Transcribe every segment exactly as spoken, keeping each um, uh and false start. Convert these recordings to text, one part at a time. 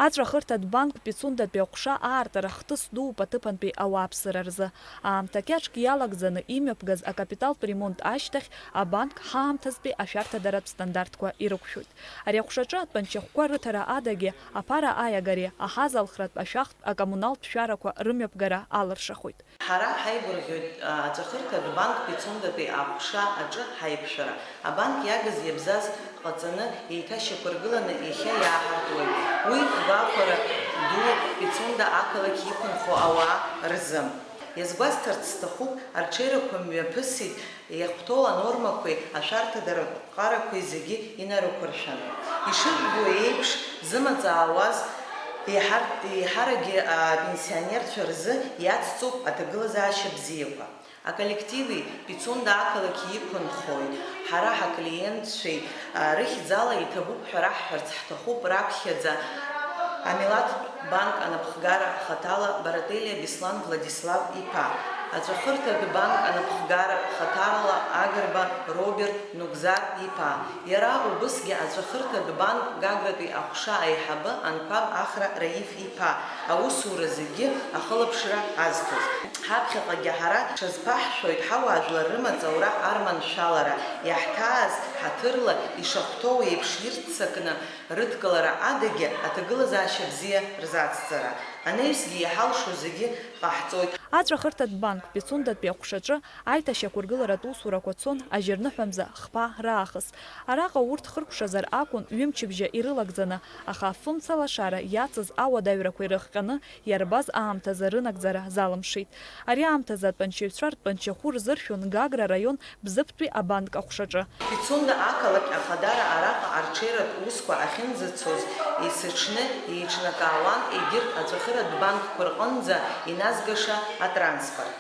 Аҵәахырҭатә банк Пицундатәи аҟәша аартра хҭыс дууп аҭыԥантәи ауааԥсыра рзы. Аамҭа кьаҿк иалагӡаны имҩаԥгаз акапиталтә ремонт ашьҭахь абанк ҳаамҭазтәи ашәарҭадаратә стандартқәа ирықәшәоит. Ари аҟәшаҿы атәанчахәқәа рыҭара адагьы аԥара аиагареи аҳазалхратә ашәахтә акоммуналтә шәарақәа рымҩаԥгара алыршахоит. Ҳара ҳаигәырӷьоит, а, аҵәахырҭатә банк Пицундатәи аҟәша аҿы ҳаиқәшәара. Абанк иагыз иабзаз ҟаҵаны, еиҭашьақәыргыланы иахьа иааҳартуеит. Уи гәахәара ду Пицунда ақалақь иқәынхо ауаа рзы. Иазгәасҭарц сҭахуп, арҽеирақәа мҩаԥысит, иахәҭоу анормақәеи ашәарҭадаратә ҟарақәеи зегьы инарықәыршәаны. Ишыжәбо еиԥш, зымаҵ аауаз еиҳар-, еиҳаракгьы апенсионерцәа рзы иацҵоуп аҭагылазаашьа бзиақәа. Аколлективи Пицунда ақалақь иқәынхои ҳара ҳаклиентцәеи, а, рыхьӡала иҭабуп ҳәа раҳҳәарц ҳҭахуп раԥхьаӡа Амилаҭтә банк анапхгара хаҭала Барателиа Беслан Владислав иԥа, аҵәахырҭатә банк анапхгара хаҭала Агрба Роберт Нугзар иԥа, иара убысгьы аҵәахырҭатә банк Гагратәи аҟәша аиҳабы Анқәаб Ахра Раиф иԥа, аусура зегьы ахылаԥшра азҭоз. Ҳаԥхьаҟагьы ҳара ҽазԥаҳшәоит ҳауаажәлар рымаҵ аура арманшәалара, иаҳҭааз ҳаҭырла ишахәҭоу еиԥш ирццакны рыдкылара адагьы аҭагылазаашьа бзиа рзацҵара. Анаҩсгьы иҳалшо зегьы ҟаҳҵоит. Аҵәахырҭатә банк Пицундатәи аҟәшаҿы аиҭашьақәыргыларатә усурақәа цон ажьырныҳәамза хԥа раахыс. Араҟа урҭ хыркәшазар акәын ҩымчыбжьа ирылагӡаны, аха афымца лашара иацыз ауадаҩрақәа ирыхҟьаны иарбаз аамҭазы рынагӡара залымшеит. Ари аамҭазы атәанчаҩцәа ртәанчахәы рзыршәон Гагра араион Бзыԥтәи абанк аҟәшаҿы. Пицунда ақалақь ахадара араҟа арҽеиратә усқәа ахьынӡацоз есыҽны еиҿнакаауан егьырҭ аҵәахыратә банкқәа рҟынӡа иназгаша атранспорт.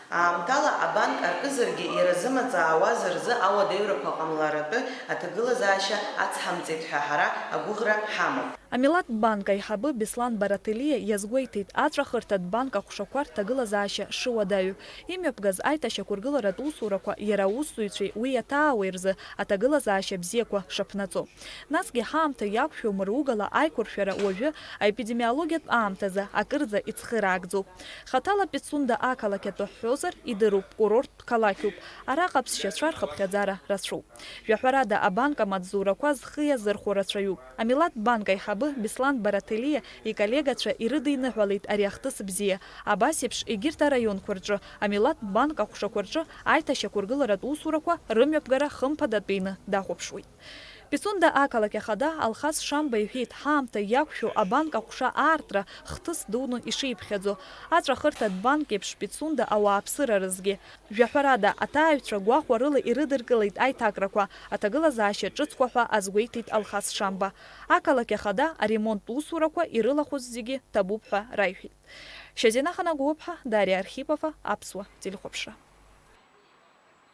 Аамҭала абанк аркызаргьы, иара зымаҵ аауаз рзы ауадаҩрақәа ҟамларатәы аҭагылазаашьа ацҳамҵеит ҳәа ҳара агәыӷра ҳамоуп. Амилаҭтә банк аиҳабы Беслан Барателиа иазгәеиҭеит аҵәахырҭатә банк аҟәшақәа рҭагылазаашьа шыуадаҩу. Имҩаԥгаз аиҭашьақәыргыларатә усурақәа иара аусзуҩцәеи уи иаҭаауеи рзы аҭагылазаашьа бзиақәа шаԥнаҵо. Насгьы ҳаамҭа иақәшәо мыругала аиқәыршәара уажәы аепидемиологиатә аамҭазы акырӡа ицхыраагӡоуп. Хаҭала Пицунда ақалақь атәы ҳҳәозар, идыруп, курорттә қалақьуп. Араҟа аԥсшьацәа рхыԥхьаӡара рацәоуп. Жәаҳәарада, абанк амаҵзурақәа зхы иазырхәо рацәаҩуп. Амилаҭтә банк аиҳабы Беслан Барателиа иколлегацәа ирыдиныҳәалеит ари ахҭыс бзиа. Абас еиԥш, егьырҭ араионқәа рҿы, амилаҭтә банк аҟәшақәа рҿы аиҭашьақәыргыларатә усурақәа рымҩаԥгара хымԥадатәины дахәаԥшуеит. Пицунда ақалақь ахада Алхас Шамба иҳәеит, ҳаамҭа иақәшәо абанк аҟәша аартра хҭыс дуны ишиԥхьаӡо. Аҵәахырҭатә банк еиԥш Пицунда ауааԥсыра рызгьы. Жәаҳәарада, аҭааҩцәа гәахәарыла ирыдыркылеит аиҭакрақәа, аҭагылазаашьа ҿыцқәа ҳәа азгәеиҭеит Алхас Шамба. Ақалақь ахада аремонттә усурақәа ирылахәыз зегьы ҭабуп ҳәа раиҳәеит. Шьазина Ханагәыуаԥҳа, Дариа Архипова, Аԥсуа телехәаԥшра.